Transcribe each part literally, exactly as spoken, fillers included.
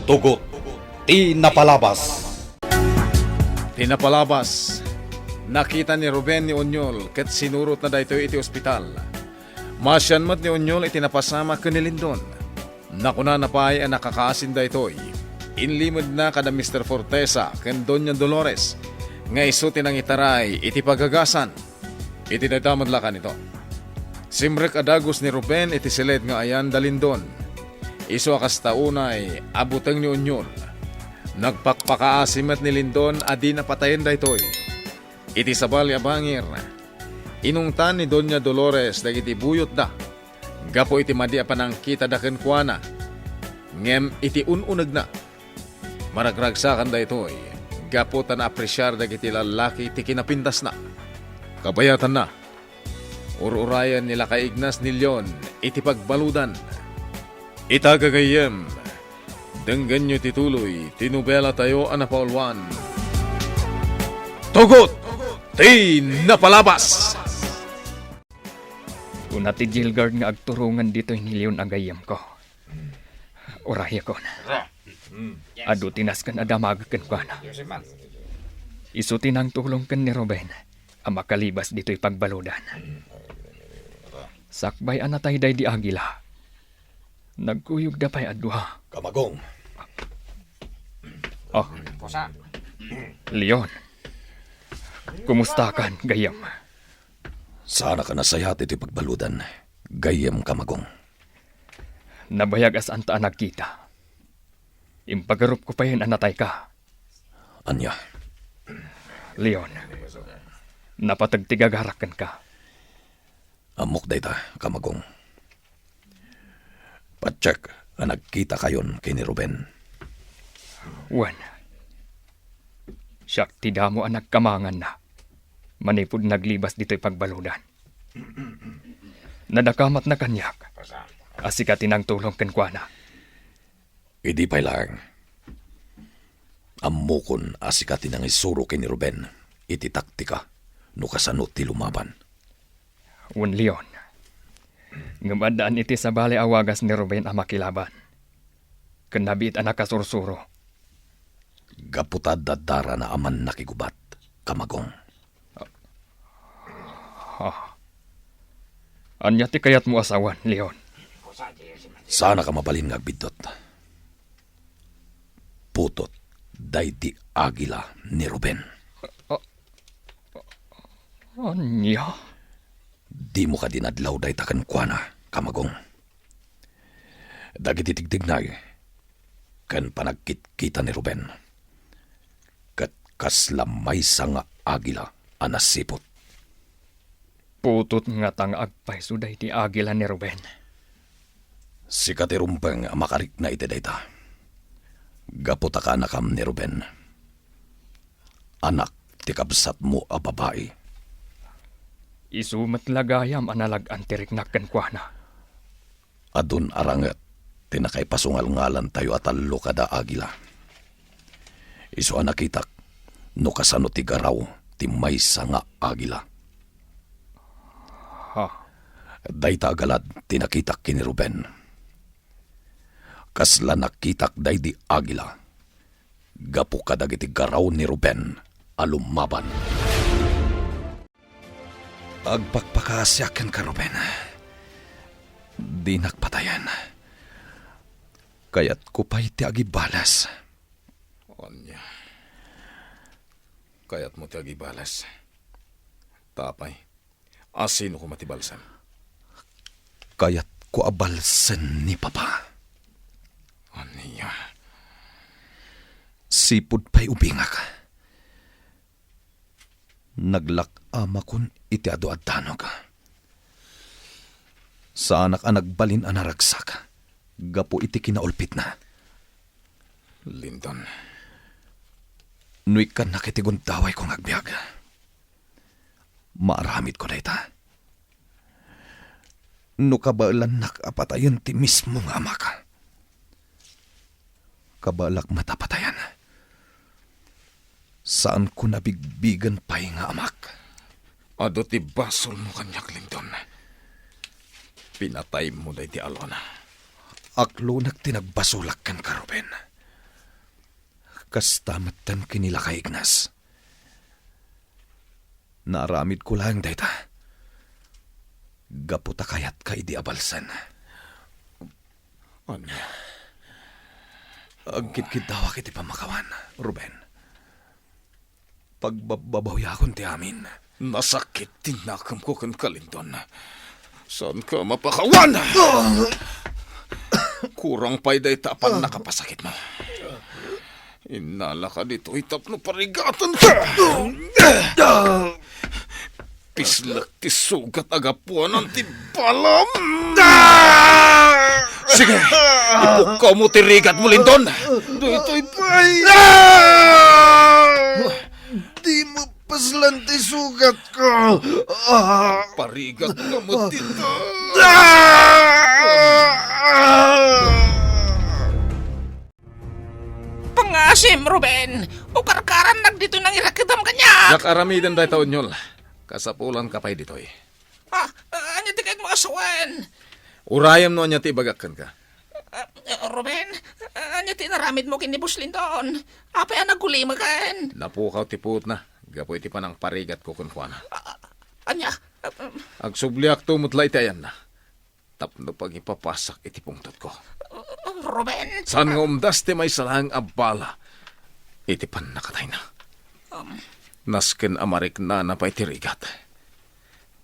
Tugot ti napalabas. Ti napalabas, nakita ni Ruben ni Onyol ket sinurotna daytoy iti ospital. Maasian met ni Onyol iti napasamak ken ni Lindon. Nakunana pay a nakakaasin daytoy. Inlimedna kada Mister Fortesa ken Doña Dolores nga isu ti nangitaray iti pagagasan. Iti dayta met la kanito, simrek a dagus ni Ruben iti siled nga ayan da Lindon. Isu a kasta unay a buteng ni Onyol. Nagpakpakaasi met ni Lindon a di napatayen daytoy. Iti sabali a bangir, inungtan ni Doña Dolores dagiti buyotda gapu iti madi a panangkitada kenkuana. Ngem iti un-unegna, maragragsakan daytoy gapu ta naapresiar dagiti lallaki ti kinapintasna. Kabayatanna, ur-urayen ni Lakay Ignas ni Leon iti pagbaludan. Ita, gagayyem, denggenyo ti tuloy ti nobelatayo a napauluan, Tugot ti Napalabas! Kuna ti jail guard nga agturongen ditoy ni Leon a gayyemko. Urayekon. Adu ti nasken a damagek kenkuana. Isu ti nangtulong ken ni Ruben a makalibas ditoy pagbaludan. Sakbay a natay daydi Agila, nagkuyogda pay a dua. Kamagong. Oh. Leon, kumustakan, gayyem? Saanak a nasayaat iti pagbaludan, gayyem, Kamagong. Nabayag a saanta a nagkita. Impagarupko payen a natayka. Ania? Leon, napateg ti gagarak kenka. Ammok dayta, Kamagong. Patiek a nagkitakayon ken ni Ruben. Wen, siak ti damo a nagkamanganna manipud naglibas ditoy pagbaludan. Nadakamatna kaniak a sika ti nangtulong kenkuana. Idi pay laeng, ammokon a sika ti nangisuro ken ni Ruben iti taktika no kasano ti lumaban. Wen, Leon, ngem addaan iti sabali a wagas ni Ruben a makilaban ken nabiit a nakasursuro. Gapu ta adda darana a mannakigubat, Kamagong. Ha? Ania ti kayatmo a sawen, Leon? Saanak a mabalin nga agbiddut. Putot daydi Agila ni Ruben. A-, ania? Dimo kadi nadlaw dayta kenkuana, Kamagong? Dagiti tigtignay ken panagkitkita ni Ruben ket kasla maysa nga agila a nasiput. Putot ngata nga agpayso daydi agila ni Ruben. Sika ti rumbeng a makarikna iti dayta. Gapu ta kaanakam ni Ruben, anak ti kabsatmo a babai. Isu met la gayam a nalag-an ti riknak kenkuana. Adun aranget ti nakaipasungalngalantayo a tallo kada agila. Isu a nakitak no kasano ti garaw ti maysa nga agila. Ha? Dayta a galad ti nakitak ken ni Ruben. Kasla nakitak daydi agila gapu kadagiti garaw ni Ruben a lumaban. Agpakpakaasiak kenka, Ruben. Dinak patayen. Kayatko pay ti agibales. Ania? Kayatmo ti agibales? Ta apay, asino koma ti balsem? Kayatko a balsen ni Papa. Ania? Sipud pay ubingak, naglak-amakon iti adu a danog. Saanak a nagbalin a naragsak gapu iti kinaulpitna. Lindon. No ikkannak iti gundawayko nga agbiag, maaramidko dayta. No kabaelannak a patayen ti mismo nga amak, kabaelak met a patayen. Saanko nabigbigen pay nga amak. Adu ti basolmo kaniak, Lindon. Pinataymo daydi alona. Aklonek ti nagbasolak kenka, Ruben. Kasta metten ken ni Lakay Ignas. Naaramidko laeng dayta gapu ta kayatka idi a balsen. Ania? Agkidkiddawak iti pammakawan, Ruben. Pagbabbabawiakon ti amin. Nasakit ti nakemko kenka, Lindon. Saanka a mapakawan! Kurang pay dayta a pannakapasakitmo. Innalaka ditoy tapno parigatenka. Pislak ti sugat a gapuanan ti balam. Sige, ipukkawmo ti rigatmo, Lindon. Ditoy pay. Dimo paslan ti sugatko. Parigatna met dita. Pangngaasim, Ruben! Ukarkarannak ditoy nangirakidam kaniak! Diak aramiden dayta, Onyol. Kasapulanka pay ditoy. Ah, ania ti kayatmo a sawen? Urayem no ania ti ibagak kenka. Ah, Ruben, ania ti inaramidmo ken ni Boss Lindon? Apay a nagulima ken? Napukaw ti puotna gapu iti panangparigatko kenkuana. Ah, ania? Ah, um, Agsubliakto met la iti ayanna tapno pangipapasak iti pungtotko. Ruben! Saan nga umdas ti maysa laeng a bala iti pannakatayna. Um. Nasken a mariknana pay ti rigat.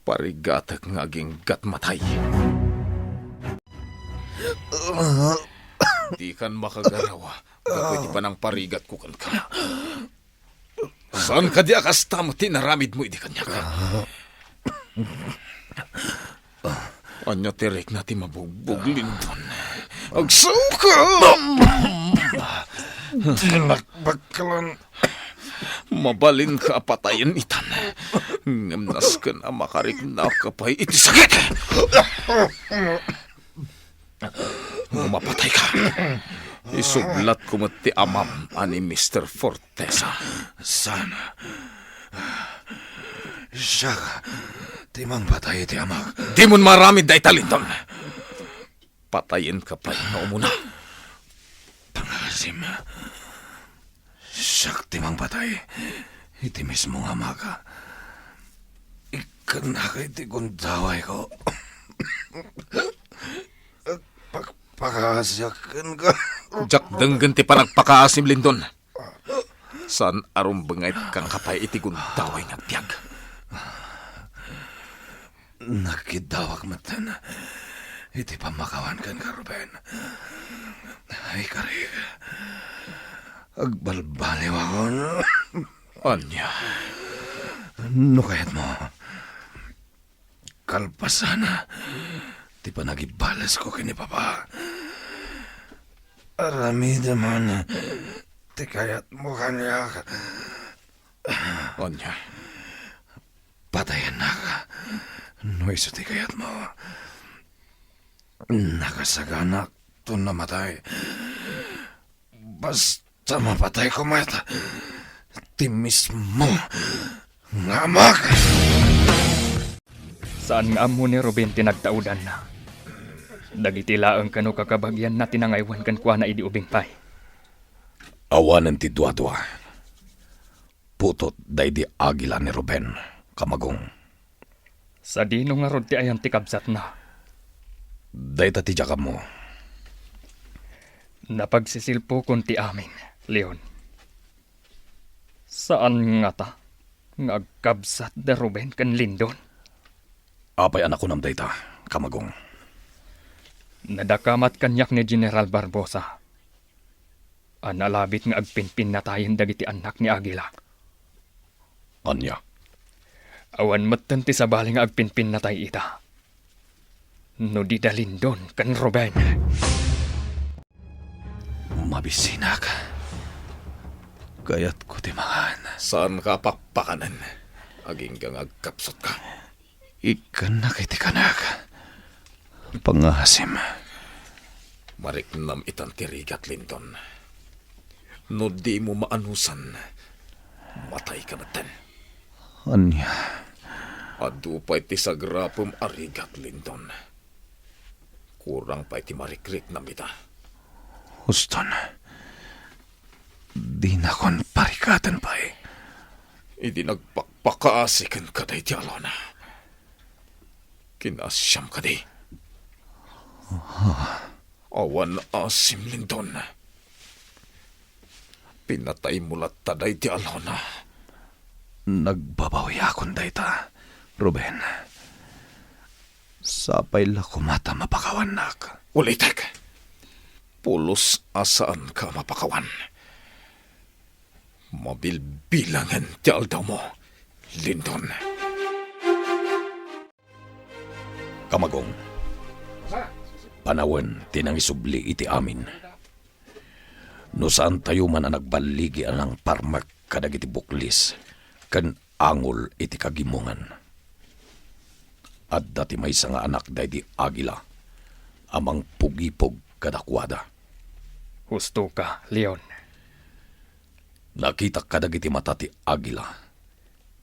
Parigatek nga agingga't matay. Dikan makagaraw gapu iti panangparigatko kenka. Saan kadi a kasta met ti inaramidmo idi kaniak? Ania ti rikna ti mabugbog, Lindon? Agsaoka! Dinak baklan. Mabalinka a patayen itan. Ngem nasken a makariknaka pay iti sakit. No mapatayka, isublatko met ti amam a ni Mister Fortesa. Saan? Siak ti mangpatay iti amak. Dimon maaramid dayta, Lindon. Patayenka pay nga umuna. Pangngaasim. Siak ti mangpatay iti mismo nga amak. Ikkannaka iti gundawayko. Agpakpakaasiak kenka. Diak denggen ti panagpakaasim, Lindon. Saan a rumbengayka pay iti gundaway nga agbiag. Nagkiddawak metten iti pammakawan kenka, Ruben. Ay, karik, agbalbaliwakon. Ania? No kayatmo, kalpasana ti panagibalesko ken ni Papa. Aramidem man ti kayatmo kaniak. Ania? Patayennak no isu ti kayatmo. Nakasaganak ton namatay. Basta mapatayko met ti mismo nga amak. Saan nga ammo ni Ruben ti nagtaudanna. Dagiti laeng kano kakabagianna ti nangaywan kenkuana idi ubing pay. Awanen ti duadua. Putot daydi agila ni Ruben, Kamagong. Sadino ngarud ti ayan ti kabsatna? Dayta ti diak ammo. Napagsisilpokon ti amin, Leon. Saan ngata nga agkabsat da Ruben ken Lindon? Apay a nakunam dayta, Kamagong? Nadakamat kaniak ni General Barbosa a nalabit nga agpinpinnatayen dagiti annak ni Aguila. Ania? Awan metten ti sabali nga agpinpinnatay ita no di da Lindon ken Ruben. Mabisinak. Kayatko ti mangan. Saanka a pakpakanen, agingga nga agkapsutka. Ikkannak iti kanak. Pangngaasim. Mariknam itan ti rigat, Lindon. No dimo maanusan, matayka metten. Ania? Adu pay ti sagrapem a rigat, Lindon. Kurang pay ti marikriknam ita. Huston. Dinakon parikaten pay. Idi nagpakpakaasi kenka daydi alona, kinaasiam kadi? Awan asim, Lindon. Pinataymo latta daydi alona. Nagbabawiakon dayta, Ruben. Sapay la koma ta mapakawannak. Ulitek, pulos a saanka a mapakawan. Mabilbilangen ti aldawmo, Lindon. Kamagong, panawen ti nangisubli iti amin. No saantayo man a nagballigi a nangparmek kadagiti buklis ken angol iti kagimongan, adda ti maysa nga anak daydi Agila a mangpugipog kadakuada. Hustoka, Leon. Nakitak kadagiti mata ti Agila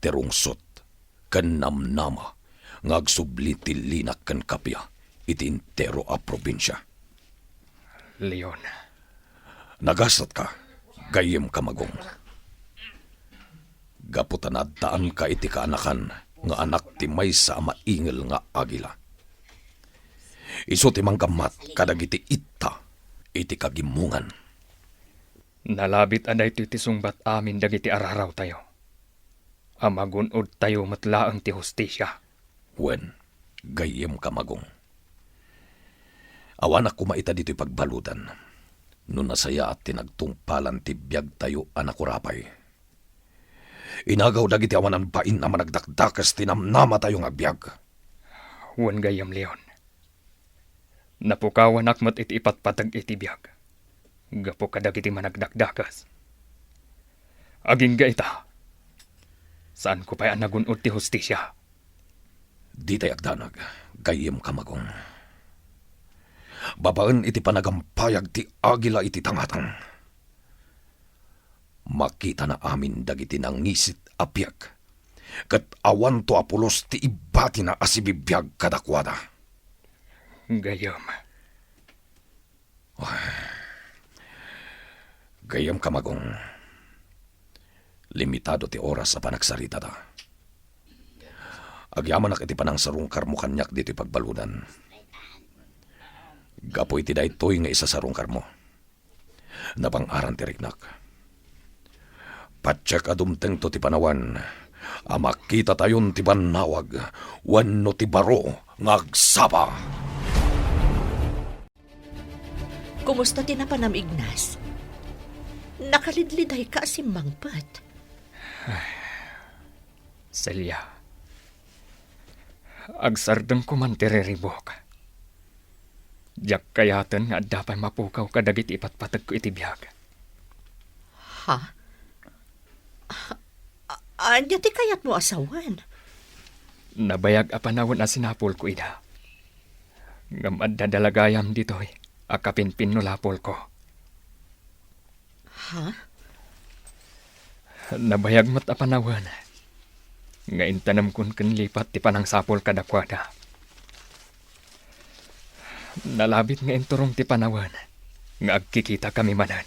ti rungsot ken namnama nga agsubli ti linak ken kappia iti entero a probinsia. Leon. Nagasatka, gayyem Kamagong. Gapu ta naaddaanka iti kaanakan nga anak ti maysa a maingel nga Agila. Isu ti manggammat kadagiti itta iti kagimongan. Nalabit a daytoy ti sungbat amin dagiti ararawtayo, a magun-odtayo met laeng ti hustisia. Wen, gayyem Kamagong. Awanak koma ita ditoy pagbaludan no nasayaat ti nagtungpalan ti biagtayo a nakurapay. Inagaw dagiti awanan bain a managdakdakes ti namnamatayo nga agbiag. Wen, gayyem Leon. Napukawanak met iti ipatpateg iti biag gapu kadagiti managdakdakes. Agingga ita, saanko pay a nagun-od ti hustisia. Ditay agdanag, gayyem Kamagong. Babaen iti panagampayag ti Agila iti tangatang, makitana amin dagiti nangisit a biag, ket awanto a pulos ti ibbatina a sibibiag kadakuada. Gayyem. Gayyem Kamagong. Limitado ti oras a panagsaritata. Agyamanak iti panangsarungkarmo kaniak ditoy pagbaludan. Gapu iti daytoy nga isasarungkarmo, nabang-aran ti riknak. Patiek a dumtengto ti panawen a makitatayon ti bannawag wenno ti baro nga agsaba. Kumusta ti napanam, Ignas? Nakalidlidayka a simmangpet. Celia, agsardengko man ti riribuk. Diak kayaten nga adda pay mapukaw kadagiti ipatpategko iti biag. Ha? A-, ania ti kayatmo a sawen? Nabayag a panawen a sinapulko ida. Ngem adda dalagayam ditoy a kapinpinnulapolko. Ha? Nabayag met a panawen nga intanemkon ken lipat ti panangsapul kadakuada. Nalabit nga inturong ti panawen nga agkikitakami manen.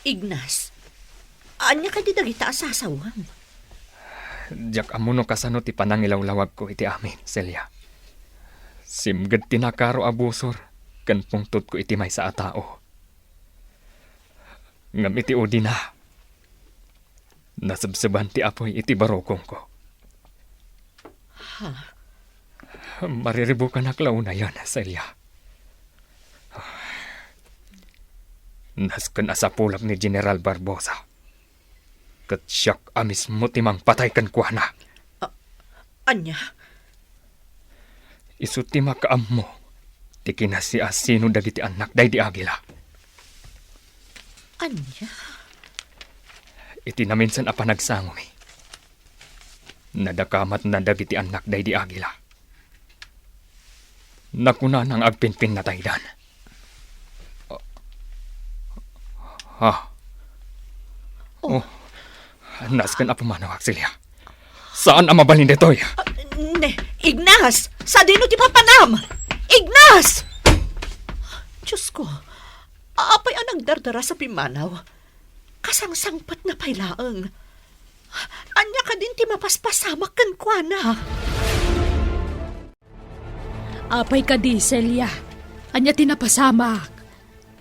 Ignas, ania kadi dagita a sasawem? Diak ammo no kasano ti panangilawlawagko iti amin, Celia. Simged ti nakaro a busor ken pungtotko iti maysa a tao. Ngem iti udina, nasebseban ti apuy iti barukongko. Ha? Mariribukanak la unayen, Celia. Nasken a sapulak ni General Barbosa. Ket siak a mismo ti mangpatay kenkuana. A-, ania? Isu ti makaammo ti kinasiasino dagiti annak daydi Agila. Ania? Iti naminsan a panagsangomi, nadakamatna dagiti annak daydi Agila. Nakunana nga agpinpinnataydan. Ha? Oh. Oh. Nasken a pumanawak, Celia. Saan a mabalin ditoy. Ah, ne, Ignas! Sadino ti papanam? Ignas! Diyos ko, apay a nagdardaras a pimmanaw? Agsangsangpetna pay laeng. Ania kadin ti mapaspasamak kenkuana? Apay kadi, Celia? Ania ti napasamak?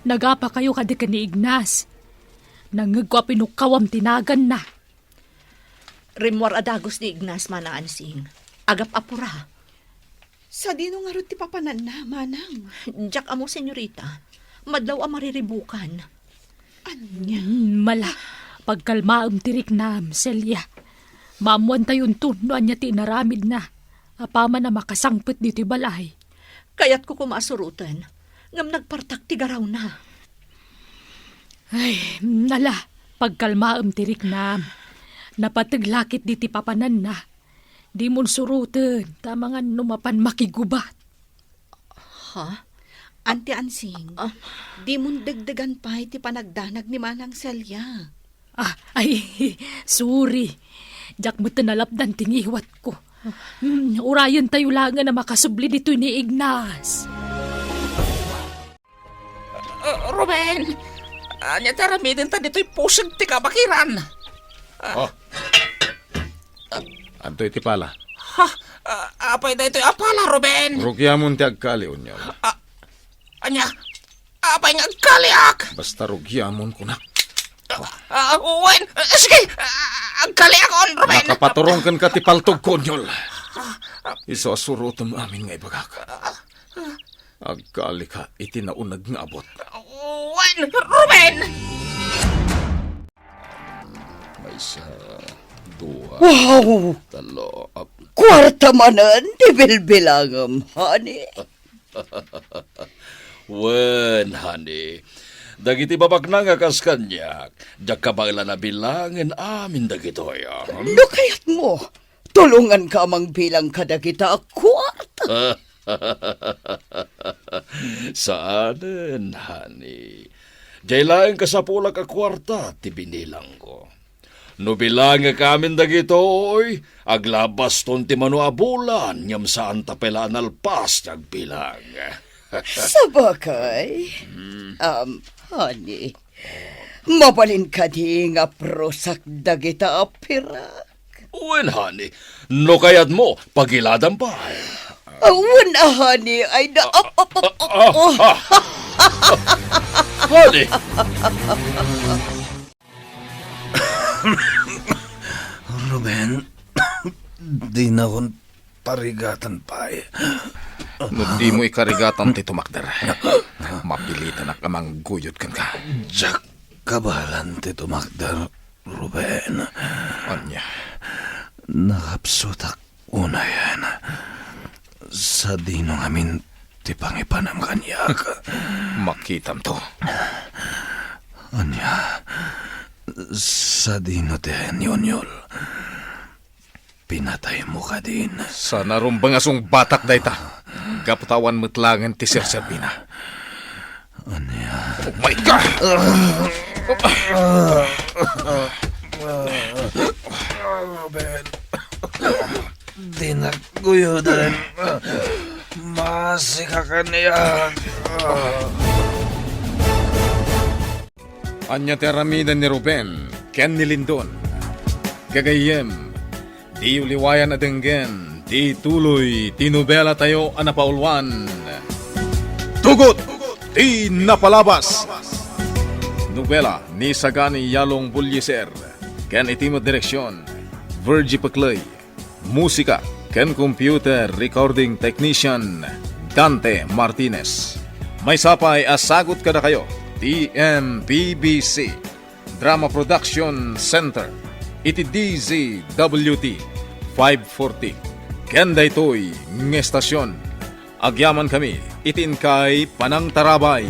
Nagapakayo kadi ken ni Ignas? Nangngegko a pinukkawam ti naganna. Rimmuar a dagus ni Ignas, Manang Ansing. Agap-apura. Sadino ngarud ti papananna, Manang? Diak ammo, senyorita. Madlaw a mariribukan. Ania? Hmm, mala, pagkalmaem ti riknam, Celia. Maammuantayonto no ania ti inaramidna. Apaman a makasangpet ditoy balay. Kayatko koma a suroten, ngem nagpartak ti garawna. Ay, nala, pagkalmaem ti riknam. Napateg la ketdi ti papananna. Dimon suroten, ta amangan no mapan makigubat. Ha? Anti Ansing, Ah. dimon degdegan pay ti panagdanag ni Manang Celia. Ah, ay, sorry. Diak met nalapdan ti ngiwatko. Hmm, urayentayo laengen a makasubli ditoy ni Ignas. Ah, Ruben! Ania ti aramidenta ditoy puseg ti kabakiran? Ah. Oh. Adtoy ti pala. Ha? Ah, apay daytoy a pala, Ruben? Rugiamon ti agkali, Onyol. Ah, ania? Apay nga agkaliak? Basta rugiamon, kunak. Ah, ah, wen, ah, sige, ah, agkaliak on, Ruben. Nakapaturong kenka ti paltogko, Onyol. Isu a surotem amin nga ibagak. Agkalika iti nauneg nga abut. Wen, Ruben! Maysa, dua, Wow! talo, ap- Kuarta manen ti bilbilangem, honey. Wen, honey. Dagiti babaknang a kas kaniak, diak kabaelan a bilangen amin dagitoy, ah. No kayatmo, tulonganka a mangbilang kadagita a kuarta. Saanen, honey. Diay laeng kasapulak a kuarta ti binilangko. No bilangek amin dagitoy, aglabaston ti mano a bulan, ngem saan ta pay la a nalpas ti agbilang. Sabagay. Hmm. Um, honey, mabalin kadi nga prusak dagita a pirak? Wen, honey. No kayatmo, pagiladam pay. Ah, wen, ah, honey. Ay, na, ap, ap, ap, ap, Ah, oh. ah. Honey. Ruben, dinakon parigatan pay. No dimo ikarigatan ti tumakder, mapilitanak a mangguyod kenka. Diak kabaelan ti tumakder, Ruben. Ania? Nakapsutak unayen. Sadino ngamin ti pangipanam kaniak? Makitamto. Ania? Sadino ti ayan ni Onyol? Pinataymo kadin? Saan a rumbeng a sungbatak dayta. Gapu ta awan met laengen ti serserbina. Ania? Umay ka! Ruben, dinak guyoden. Maasi ka kaniak. Ania ti aramiden ni Ruben ken ni Lindon? Gagayyem, diyo liwayan a denggen ti tuloy ti nobelatayo a napauluan, Tugot ti Napalabas. Nobela ni Sagani Yalong Bullieser ken iti met direksion, Virgie Pecley. Musika ken computer recording technician, Dante Martinez. Maysa pay a sagut kadakayo ti M P B C Drama Production Center iti D Z W T five forty. Ken daytoy nga estasion, agyamankami iti inkay panangtarabay.